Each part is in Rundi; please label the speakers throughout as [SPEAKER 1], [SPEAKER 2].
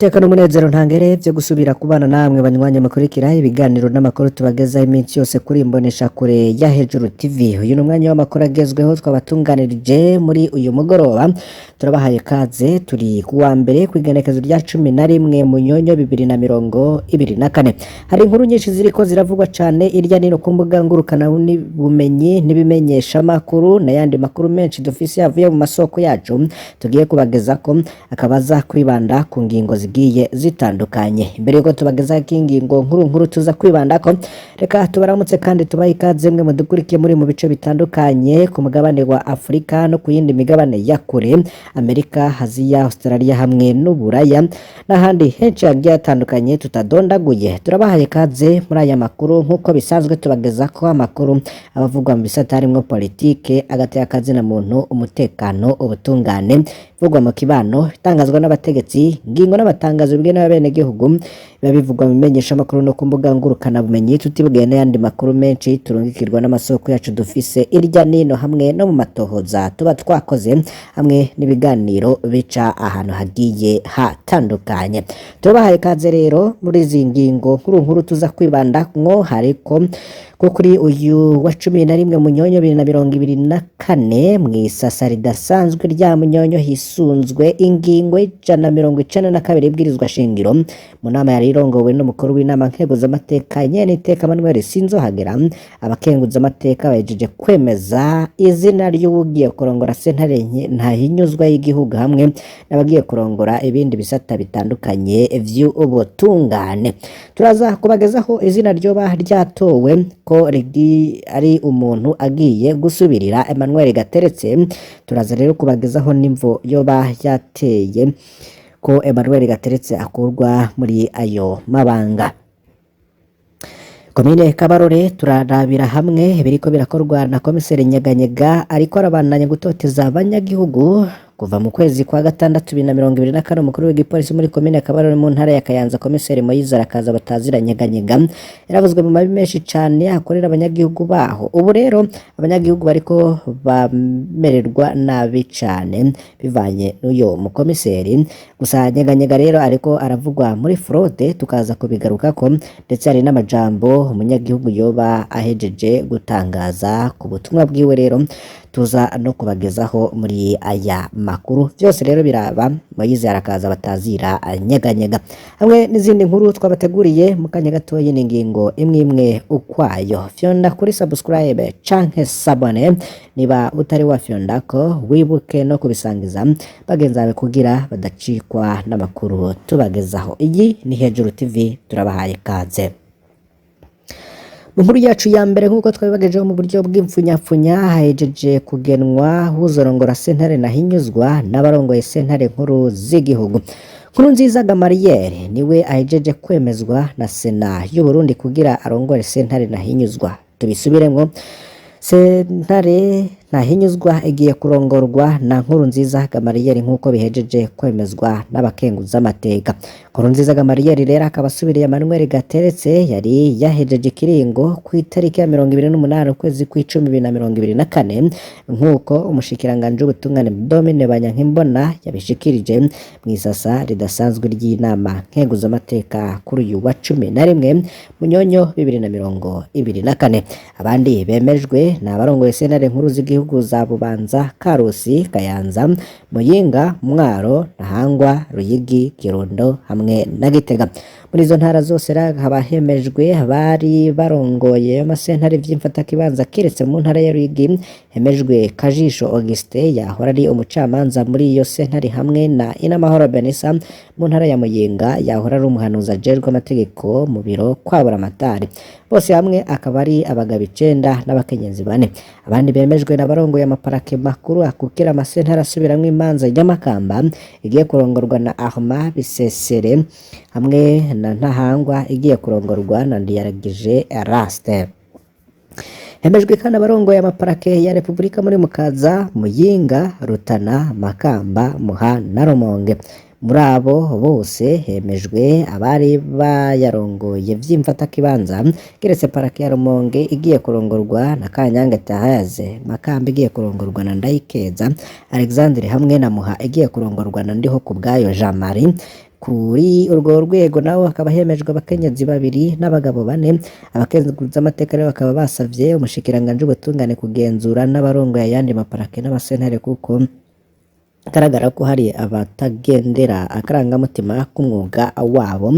[SPEAKER 1] Iteka n'umunezero ntangere vyo gusubira kubana namwe banywanyi mukurikira ibiganiro n'amakuru tubagezaho iminsi yose kuri imbonesha kure ya Hejuru TV. Uyu ni umwanya w'amakuru agezweho twabatunganirije muri uyu mugoroba. Turabahaye kaze, turi kuwa mbere kw'igenekezo rya 11 Munyonyo 2024. Hari inkuru nyinshi ziriko ziravugwa cane irya nino ku mbuga ngurukana bumenyi n'ibimenyesha makuru n'ayandi makuru menshi dufise yavuye mu masoko yacu tugiye kubagezako, akaba aza kwibanda ku ngingo zigiye zitandukanye. Imbere yuko tubagezaho ingingo nkuru nkuru tuza kwibandako, reka tubaramutse kandi tubahe ikaze mwe mudukurikiye muri mu bice bitandukanye ku mugabane wa Afurika no ku yindi migabane ya kure, Amerika, Aziya, Australia hamwe n'Uburaya n'ahandi henshi hagiye hatandukanye tutadondaguye. Turabahaye ikaze muri aya makuru nk'uko bisanzwe tubagezako amakuru abavugwa mu bisata harimwo politike, agateka kazina muntu, umutekano, ubutungane, ivugwa mu kibano, itangazwa n'abategetsi, ingingo n'amatangazo bigenewe abenegihugu, biba bivugwa mu bimenyeshamakuru no ku mbuga ngurukanabumenyi, tutibagiwe n'ayandi makuru menshi turungikirwa n'amasoko yacu dufise irya nino hamwe no mu matohoza tuba twakoze hamwe n'ibiganiro bica ahantu hagiye hatandukanye. Turabahaye ikaze rero muri izi ngingo nkuru nkuru tuza kwibandamwo, hariko ko kuri uyu wa 11 Munyonyo 2024 mw'isasa ridasanzwe rya Munyonyo hisunzwe ingingo y'192 ibwirizwa shingiro, mu nama yari irongowe n'umukuru w'inama nkenguzamateka nyeniteka Emmanuel Sinzohagera, abakenguzamateka bahejeje kwemeza izina ry'uwugiye kurongora sentare ntahinyuzwa y'igihugu hamwe n'abagiye kurongora ibindi bisata bitandukanye vy'ubutungane. Turaza kubagezaho izina ryoba ryatowe ko ari umuntu agiye gusubirira Emmanuel Gateretse. Turaza rero kubagezaho n'imvo yoba yateye ko Emmanuel Gateretse akurwa muri ayo mabanga. Komine Kabarore turarabira hamwe ibiriko birakorwa na komiseri Nyeganyega ariko arabandanya gutoteza abanyagihugu kuva mu kwezi kwa gatandatu 2024. Umukuru w'igipolisi muri komine Kabarore mu ntara ya Kayanza, komiseri Moyize Arakaza batazira Nyeganyega, yaravuzwe mu mabi menshi cane akorera abanyagihugu baho. Ubu rero abanyagihugu bariko bamererwa nabi cane bivanye n'uyo mukomiseri. Gusa Nyeganyega rero ariko aravugwa muri fraude, tukaza kubigarukako, ndetse hari n'amajambo umunyagihugu yoba ahejeje gutangaza ku butumwa bwiwe rero tuza no kubagezaho muri aya makuru. Byose rero biraba Moyize Arakaza batazira Nyeganyega hamwe n'izindi nkuru twabateguriye mu kanya gatoyi. Ni ingingo imwe imwe ukwayo. Fyonda kuri subscribe canke s'abonner niba utari wafyondako, wibuke no kubisangiza bagenzi bawe kugira badacikwa n'amakuru tubagezaho. Iyi ni Hejuru TV, turabahaye ikaze. Mu nkuru yacu ya mbere, nk'uko twabibagejeho mu buryo bw'imfunyapfunya, hahejeje kugenwa uzorongora sentare ntahinyuzwa n'abarongoye sentare nkuru z'igihugu. Nkurunziza Gamariyeri niwe ahejeje kwemezwa na Sena y'Uburundi kugira arongore sentare ntahinyuzwa. Tubisubiremwo, sentare ntahinyuzwa igiye kurongorwa na Nkurunziza Gamariyeri nk'uko bihejeje kwemezwa n'abakenguzamateka. Nkurunziza Gamariyeri rero akaba asubiriye Emmanuel Gateretse yari yahejeje ikiringo ku itariki ya 28 ukwezi kw'icumi 2024, nk'uko umushikiranganji w'ubutungane Domine Banyankimbona yabishikirije mw'isasa ridasanzwe ry'inama nkenguzamateka kuri uyu wa 11 Munyonyo 2024. Abandi bemejwe ni abarongoye sentare nkuru z'igihugu za Bubanza, Karusi, Kayanza, Muyinga, Mwaro, Ntahangwa, Ruyigi, Kirundo hamwe na Gitega. Muri izo ntara zose haba hemejwe abari barongoye amasentare vy'imfatakibanza, kiretse mu ntara ya Ruyigi hemejwe Kajisho Augustin yahora ari umucamanza muri iyo sentare, hamwe na Inamahoro Benissa mu ntara ya Muyinga yahora ari umuhanuzi ajejwe amategeko mu biro kwa Buramatari. Bose hamwe akaba ari abagabo 9 n'abakenyezi 4. Abandi bemejwe n'abarongoye amaparake makuru akukira amasentare asubiramwo imanza y'Amakamba igiye kurongorwa na Armand Bisesere, hamwe na Ntahangwa igiye kurongorwa na Ndiyaragije Eraste. Hemejwe kandi abarongoye amaparake ya Repubulika muri Mukaza, Muyinga, Rutana, Makamba, Muha na Rumonge. Muri abo bose hemejwe abari bayarongoye vy'imfatakibanza, kiretse parake ya Rumonge igiye kurongorwa na Kanyange Thaise, Makamba igiye kurongorwa na Ndayikeza Alexandre hamwe na Muha igiye kurongorwa na Ndihokubwayo Jean Marie. Kuri urwo rwego naho hakaba hemejwe abakenyezi babiri n'abagabo bane. Abakenguzamateka rero bakaba basavye umushikiranganji w'ubutungane kugenzura n'abarongoye ayandi maparake n'amasentare, kuko bigaragara ko hari abatagendera akarangamutima k'umwuga wabo.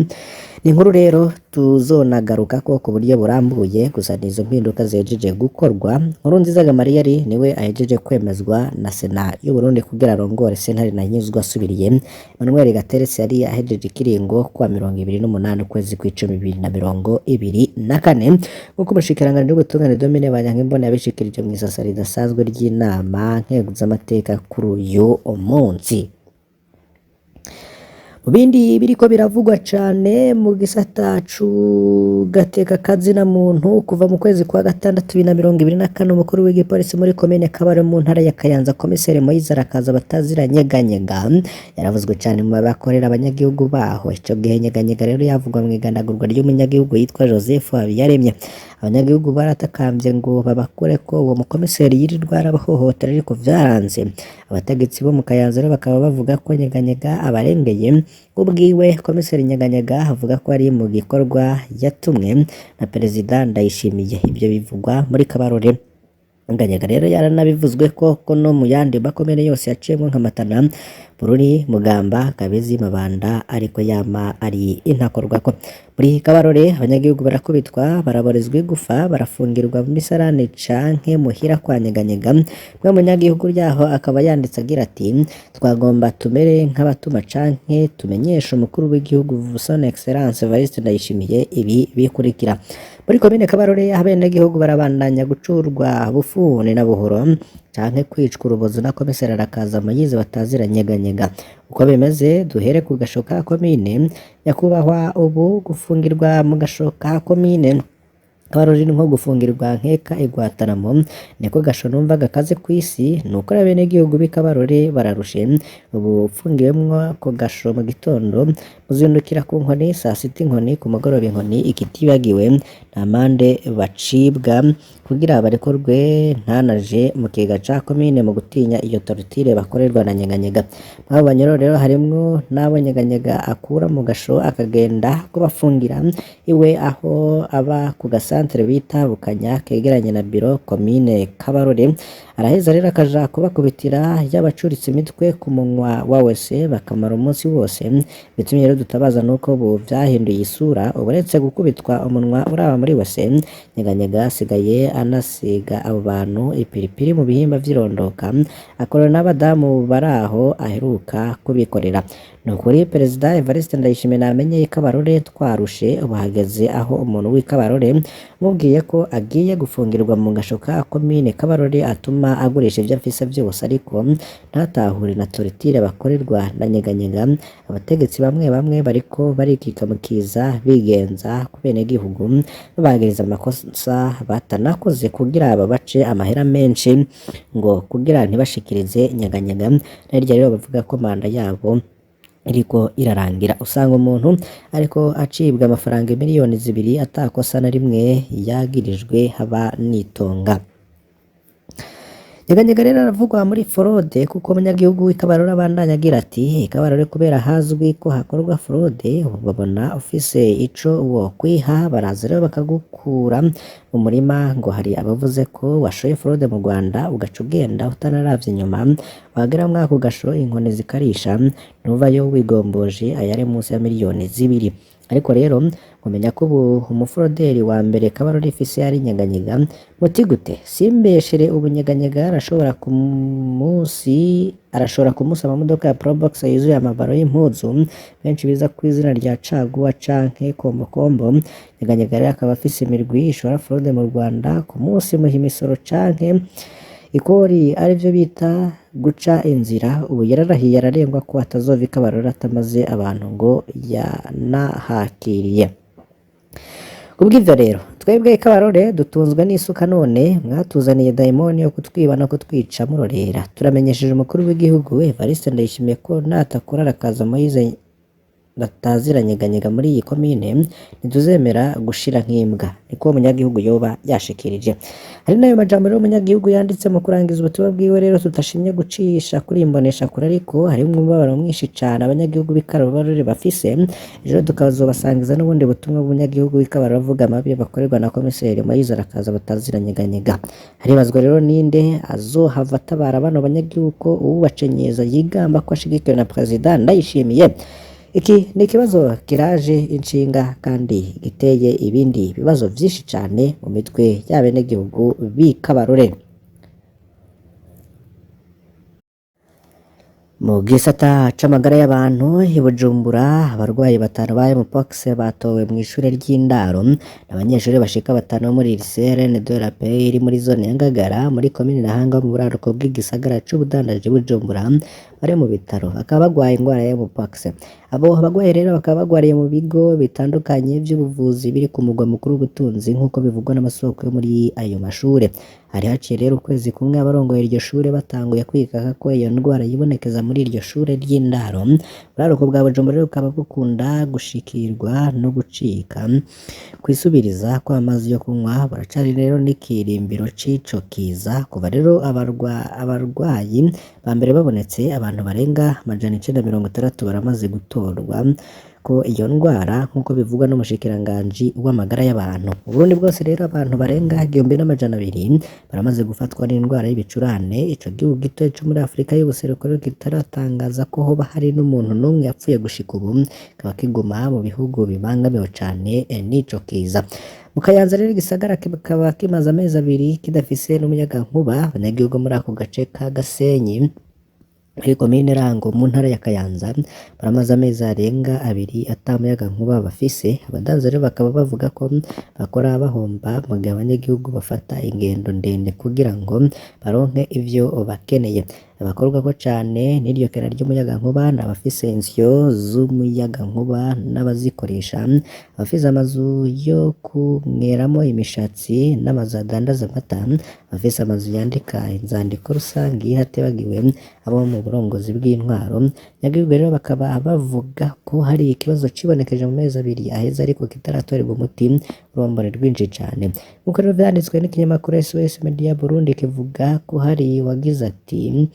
[SPEAKER 1] Ni inkuru rero tuzonagaruka ko ku buryo burambuye, gusa nizo mpinduka zihejeje gukorwa. Nkurunziza Gamariyeri niwe ahejeje kwemezwa na Sena y'u Burundi kugira arongore sentare Ntahinyuzwa asubiriye Emmanuel Gateretse yari ahejeje ikiringo kuwa 28 ukwezi kw'icumi 2024, nk'uko umushikiranganji w'ubutungane Domine Banyankimbona yabishikirije mw'isasa ridasanzwe ry'inama nkenguzamateka kuri uyu munsi. Mu bindi biriko biravugwa cane mu gisata c'ugateka kazina muntu, kuva mu kwezi kwa gatandatu 2024, umukuru w'igipolisi muri komine Kabare mu ntara ya Kayanza, komiseri Moise Arakaza batazira Nyeganyega, yaravuzwe cane mu bakorera abanyagihugu baho. Ico gihe Nyeganyega rero yavugwa mw'igandagurwa ry'umunyagihugu yitwa Joseph Habiyaremye. Abanyagihugu baratakambye ngo babakureko uwo mukomiseri yirirwa arabahohotera, ariko vyaranze. Abategetsi bo mu Kayanza rero bakaba bavuga ko Nyeganyega abarengeye. Ubwiwe komiseri Nyeganyega avuga ko ari mu gikorwa yatumwe na perezida Ndayishimiye. Ivyo bivugwa muri Kabarore. Nyeganyega rero yaranabivuzwe ko no mu yandi makomine yose yaciyemwo nka Matana, Bururi, Mugamba, Kabezi, Mabanda, ariko yama ari intakorwako. Muri Kabarore abanyagihugu barakubitwa, baraborezwa igufa, barafungirwa mu misarane canke muhira kwa Nyeganyega. Mwe munyagihugu ryaho akaba yanditse agira ati: twagomba tumere nk'abatuma canke tumenyeshe umukuru w'igihugu Son Excellence Evariste Ndayishimiye ibi bikurikira. Muri komine Kabarore abenegihugu barabandanya gucurwa bufuni na buhoro canke kwicwa urubozo na komiseri Arakaza Moyize batazira Nyeganyega. Uko bimeze duhere ku gasho ka komine. Nyakubahwa, ubu gufungirwa mu gasho ka komine Kabarore ni nko gufungirwa nkeka i Guantanamo, niko gasho numva gakaze kw'isi. Nuko abenegihugu b'i Kabarore bararushe. Ubu ufungiwemwo ako gasho mu gitondo muzindukira ku nkoni, saa sita inkoni, ku mugoroba inkoni, ikitibagiwe nta mande bacibwa kugira barekurwe ntanaje mu kigega ca komine mu gutinya iyo torture bakorerwa na Nyeganyega. Mw'abo banyororo rero harimwo n'abo Nyeganyega akura mu gasho akagenda kubafungira iwe aho aba ku gasantere bita Bukanya kegeranye na biro komine Kabarore. Araheza rero akaja kubakubitira yabacuritse imitwe ku munwa wa wese bakamara umunsi wose. Bitumye rero dutabaza nuko ubu vyahinduye isura, uretse gukubitwa umunwa uraba muri wese, Nyeganyega asigaye anasiga abo bantu ipiripiri mu bihimba vy'irondoka, akorana n'abadamu baraho aheruka kubikorera. Nukuri perezida Evariste Ndayishimiye namenye Kabarore twarushe. Ubu hageze aho umuntu w'i Kabarore mubwiye ko agiye gufungirwa mu gasho ka komine Kabarore atuma agurisha ivyo afise vyose, ariko ntatahure na torture bakorerwa na Nyeganyega. Abategetsi bamwe bamwe bariko barikikamukiza bigenza ku benegihugu, babagiriza amakosa batanakoze kugira babace amahera menshi ngo kugira ntibashikirize Nyeganyega. Naryo rero bavuga ko manda yabo iriko irarangira. Usanga umuntu ariko acibwa amafaranga 2 miliyoni atakosa na rimwe yagirijwe, haba nitonga. Nyeganyega rero aravugwa muri forode, kuko umunyagihugu w'i Kabarore abandanya agira ati: Kabarore kubera hazwi ko hakorwa forode, ubu babona ufise ico wokwiha baraza rero bakagukura mu murima ngo hari abavuze ko washoye forode mu Rwanda, ugaca ugenda utanaravye inyuma, wagera mwako gasho inkoni zikarisha, ntuvayo wigomboje ayari munsi ya 2 miliyoni. Ariko rero mumenya ko ubu umuforoderi wa mbere Kabarore ifise ari Nyeganyega. Muti gute? Simbeshere, ubu Nyeganyega arashobora ku munsi arashobora kumusa amamodoka ya Probox yuzuye amabaro y'impuzu benshi biza ku izina rya caguwa canke kombokombo. Nyeganyega rero akaba afise imirwi ishora forode mu Rwanda, ku munsi muha imisoro canke ikori, arivyo bita guca inzira. Ubu yararahiye ararengwa ko atazova i Kabarore atamaze abantu ngo yanahakiriye. Kubw'ivyo rero Twebwe Kabarore dutunzwe n'isuka, none mwatuzaniye dayimoni yo kutwiba no kutwica murorera. Turamenyesheje umukuru w'igihugu Evariste Ndayishimiye ko natakora arakaza Moise bataziranyeganyega muri iyi komine, ntituzemera gushira nk'imbwa. Niko uwo munyagihugu yoba yashikirije. Hari n'ayo majambo rero umunyagihugu yanditse mu kurangiza ubutumwa bwiwe rero tutashimye gucisha kuri imbonesha kure, ariko harimwo umubabaro mwinshi cane abanyagihugu b'i Kabarore bafise. Ejo tukazobasangiza n'ubundi butumwa bw'umunyagihugu w'i Kabarore avuga amabi bakorerwa na komiseri Moise arakaza bataziranyeganyega. Haribazwa rero ninde azohava atabara bano banyagihugu ko uwubacenyeza yigamba ko ashigikiwe na Perezida Ndayishimiye. Iki ni ikibazo kiraje inshinga kandi giteye ibindi bibazo vyinshi cane mu mitwe y'abenegihugu b'i Kabarore. Mu gisata c'amagara y'abantu i Bujumbura, abarwayi batanu ba Mpox batowe mw'ishure ry'indaro. Abanyeshure bashika batanu bo muri lycée Reine de la Paix iri muri zone ya Ngagara muri komine Ntahangwa mu buraruko bw'igisagara c'ubudandaji Bujumbura bari mu bitaro, bakaba bagwaye ingwara ya Mpox. Abo bagwayi rero bakaba bagwariye mu bigo bitandukanye vy'ubuvuzi biri ku mugwa mukuru w'ubutunzi, nk'uko bivugwa n'amasoko yo muri ayo mashure. Hari haciye rero ukwezi kumwe abarongoye iryo shure batanguye kwikeka ko iyo ndwara yibonekeza muri iryo shure ry'indaro. Uburaruko bwa Bujumbura rero bukaba bukunda gushikirwa no gucika kwisubiriza kw'amazi yo kunywa, buracari rero n'ikirimbiro c'ico kiza. Kuva rero abarwayi ba mbere babonetse, abantu barenga 960 baramaze gutorwa ko iyo ndwara, nk'uko bivugwa n'umushikiranganji w'amagara y'abantu. Mu Burundi bwose rero abantu barenga 1200 baramaze gufatwa n'indwara y'ibicurane. Ico gihugu gito co muri Afrika y'ubuseruko rero kitaratangaza ko hoba hari n'umuntu n'umwe yapfuye gushika ubu, kikaba kiguma mu bihugu bibangamiwe cane n'ico kiza. Mu Kayanza rero igisagara kikaba kimaze amezi abiri kidafise n'umuyagankuba. Abanyagihugu muri ako gace ka Gasenyi muri komine Rango mu ntara ya Kayanza baramaze amezi arenga abiri ata muyagankuba bafise. Abadandaza rero bakaba bavuga ko bakora bahomba mu gihe abanyagihugu bafata ingendo ndende kugira ngo baronke ivyo bakeneye. Abakorwako cane n'iryo kena ry'umuyagankuba ni abafise insyo z'umuyagankuba n'abazikoresha, abafise amazu yo kunyweramo imishatsi n'amazu adandaza amata, abafise amazu yandika inzandiko rusangi, hatibagiwe abo mu burongozi bw'intwaro. Abanyagihugu rero bakaba bavuga ko hari ikibazo cibonekeje mu mezi abiri aheze ariko kitaratorerwa umuti, urubombone rwinshi cane. Nk'uko rero vyanditswe n'ikinyamakuru SOS Media Burundi, kivuga ko hari uwagize ati: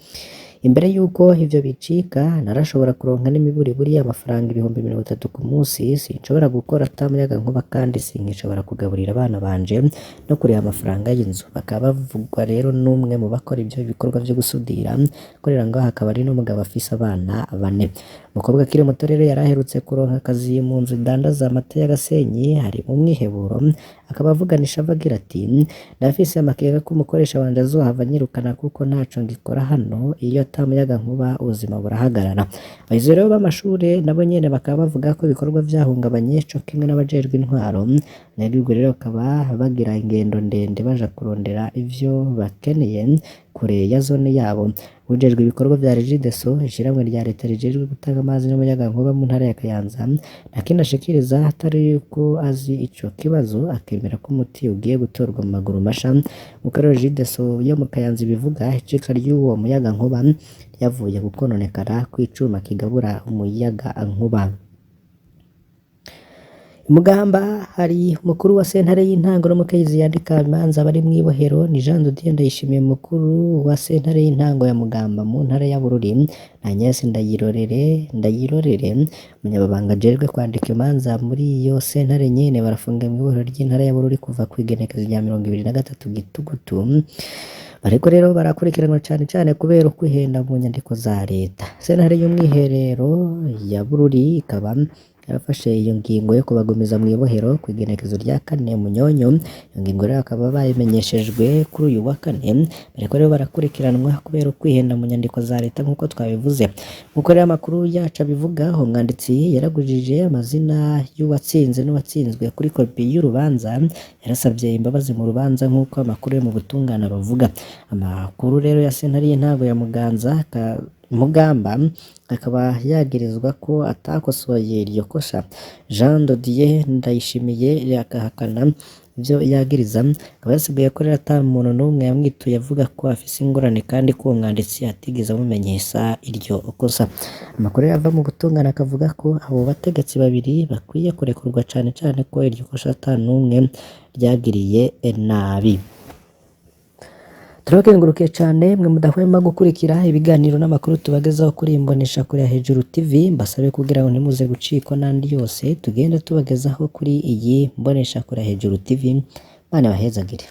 [SPEAKER 1] imbere y'uko ivyo bicika narashobora kuronka n'imiburiburi y'amafaranga 30,000 ku munsi, sinshobora gukora ata muyagankuba kandi sinkishobora kugaburira abana banje no kuriha amafaranga y'inzu. Bakaba bavugwa rero n'umwe mu bakora ivyo bikorwa vyo gusudira, akorera ngaho, akaba ari n'umugabo afise abana bane. Umukobwa akiri muto rero yari aherutse kuronka akazi mu nzu idandaza amata ya Gasenyi, ari mu mwiheburo, akaba avugana ishavu agira ati: ndafise amakenga ko umukoresha wanje azohava anyirukana kuko ntaco ngikora hano, iyo ata muyagankuba ubuzima burahagarara. Abayobozi rero b'amashure nabo nyene bakaba bavuga ko ibikorwa vyahungabanye co kimwe n'abajejwe intwaro. Abanyagihugu rero bakaba bagira ingendo ndende baja kurondera ivyo bakeneye kure ya zone yabo. Uwujejwe ibikorwa vya Regideso, ishirahamwe rya leta rijejwe gutanga amazi n'umuyagankuba mu ntara ya Kayanza, nta kindi ashikiriza atari uko azi ico kibazo, akemera ko umuti ugiye gutorwa mu maguru masha. Nkuko rero Regideso yo mu Kayanza ibivuga, icika ry'uwo muyagankuba ryavuye ku kwononekara kw'icuma kigabura umuyagankuba. Mugamba hari umukuru wa sentare y'intango n'umukenyezi yandika imanza bari mw'ibohero. Ni Jean de Dieu Ndayishimiye, mukuru wa sentare y'intango ya Mugamba mu ntara ya Bururi, na Agnes Ndayirorere, umunyamabanga ajejwe kwandika imanza muri iyo sentare nyene, barafungiwe mw'ibohero ry'intara ya Bururi kuva kw'igenekerezo rya 23 Gitugutu. Bariko rero barakurikiranwa cane cane kubera ukwihenda mu nyandiko za leta. Sentare y'umwiherero ya Bururi ikaba yarafashe iyo ngingo yo kubagumiza mw'ibohero kw'igenekerezo rya 4 Munyonyo. Iyo ngingo rero bakaba bayimenyeshejwe kuri uyu wa kane. Bariko rero barakurikiranwa kubera ukwihenda mu nyandiko za leta nk'uko twabivuze. Nk'uko rero amakuru yacu abivuga, umwanditsi yaragujije amazina y'uwatsinze n'uwatsinzwe kuri kopi y'urubanza, yarasavye imbabazi mu rubanza nk'uko amakuru yo mu butungane abavuga. Amakuru rero ya sentare y'intango ya Muganza Mugamba akaba yagirizwa ko atakosoye iryo kosa. Jean de Dieu Ndayishimiye agahakana ivyo yagiriza, akaba yasiguye ko rero ata muntu n'umwe yamwituye avuga ko afise ingorane kandi ko uwo mwanditsi atigeze amumenyesha iryo kosa. Amakuru rero ava mu butungane akavuga ko abo bategetsi babiri bakwiye kurekurwa cane cane ko iryo kosa ata n'umwe ryagiriye nabi. Turabakengurukiye cane mwe mudahwema gukurikira ibiganiro n'amakuru tubagezaho kuri Imboneshakure ya Hejuru TV, mbasabe kugira ngo ntimuze gucikwa n'andi yose tugenda tubagezaho kuri iyi Mboneshakure ya Hejuru TV, Imana ibahezagire.